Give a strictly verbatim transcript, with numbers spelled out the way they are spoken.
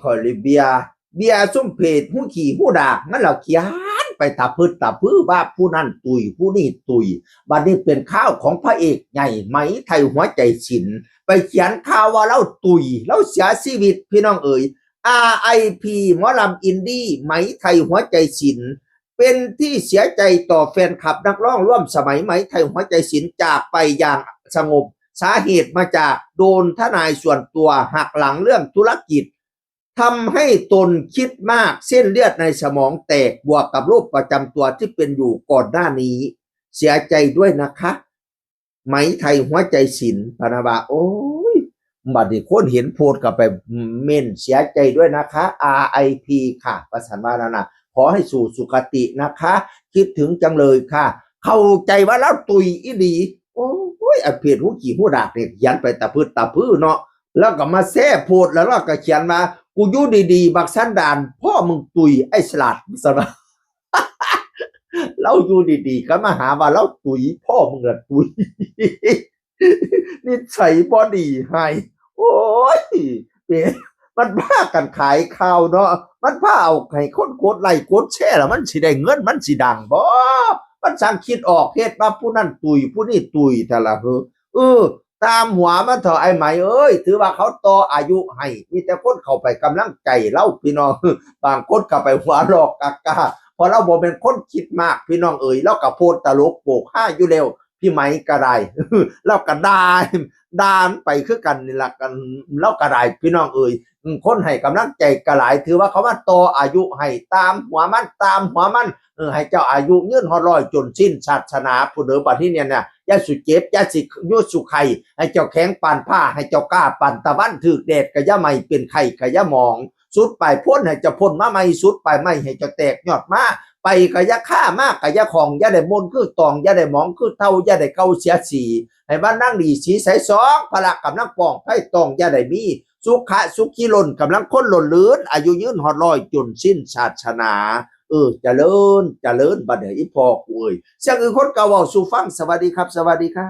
ข่อยเลยเบียร์ เบียร์ซุ่มเพจหูขี้หูดากมันเหล่าเขียนไปตะพึดตะพื้อว่าผู้นั่นตุยผู้นี่ตุย บัดนี้เป็นข่าวของพระเอกใหญ่ไหมไทยหัวใจศิลป์ ไปเขียนข่าวว่าเล่าตุยเล่าเสียชีวิตพี่น้องเอ๋ย อาร์ไอพี หมอลำอินดี้ไหมไทยหัวใจศิลป์ เป็นที่เสียใจต่อแฟนคลับนักร้องร่วมสมัยไหมไทยหัวใจศิลป์จากไปอย่างสงบ สาเหตุมาจากโดนทนายส่วนตัวหักหลังเรื่องธุรกิจ ทำให้ตนคิดมากเส้นเลือดในสมองแตกบวกกับโรคประจำตัวที่เป็นอยู่ก่อนหน้านี้ เสียใจด้วยนะคะ ไหมไทยหัวใจศิลป์พะนะว่า โอ้ย บัดนี้คนเห็นโพสต์ก็ไปเม้นเสียใจด้วยนะคะ อาร์ไอพี ค่ะประสานว่านั่นนะขอให้สู่สุคตินะคะ คิดถึงจังเลยค่ะ เข้าใจว่าแล้วตุยอีหลี โอ้ยอันเพจหูขี้หูดากเนี่ยเขียนไปตะพึดตะพื้อเนาะ แล้วก็มาแซ่โพสต์แล้วเราก็เขียนมา กูอยู่ดีๆ บักสันดานพ่อมึงตุยไอ้สลัดสนะ เราอยู่ดีๆ ก็มาหาว่าเราตุยพ่อมึงละตุย นิสัยบ่ดีให้ โอ้ย เป็นมันพากันขายข่าวเนาะ มันพาเอาให้คนกดไลค์กดแชร์แล้วมันสิได้เงินมันสิดังบ่ มันสั่งคิดออกเฮ็ดมาผู้นั่นตุยผู้นี่ตุยแต่ละเฮอเออ ตามหัวมันเถอะไอ้ไหมเอ้ย ถือว่าเขาต่ออายุให้ มีแต่คนเข้าไปกำลังใจเล่าพี่น้อง บางคนก็ไปหัวลอกกากาเพราะเราบ่เป็นคนคิดมากพี่น้องเอ้ย เราก็โพสต์ตลกโปกฮาอยู่แล้ว พี่ไหมก็ได้ เราก็ด่าด่ามันไปคือกันนี่ละกัน เราก็ได้พี่น้องเอ้ย อืมคนให้กำลังใจก็หลาย ถือว่าเขามาต่ออายุให้ตามหัวมันตามหัวมัน เออ ให้เจ้าอายุยืนฮอดร้อยจนสิ้นศาสนาผู้เด้อบัดนี้เนี่ยนะอย่าสุเจ็บอย่าสิอยู่สุไข่ ให้เจ้าแข็งปานผ้า ให้เจ้ากล้าปานตะวันถืกแดดก็อย่าไหม้เป็นไข่ก็อย่าหมอง สุดปลายพ้นให้เจ้าพ้นมาใหม่ สุดปลายไหม้ให้เจ้าแตกยอดมา ไปก็อย่าฆ่า มาก็อย่าของ อย่าได้มนคือตอง อย่าได้หมองคือเฒ่า อย่าได้เก่าเสียสี ให้บ้านนั่งดีสีใสสอง พละกำลังปองไพ่ตอง อย่าได้มี สุขะสุขีล้นกำลังคนล้นลื่น อายุยืนฮอดร้อยจนสิ้นศาสนา เออ เจริญ เจริญ บัดเดี๋ยวอีพ่อกูเอ้ย เสียงอื่นคนเก่าเว้าสู่ฟัง สวัสดีครับ สวัสดีครับ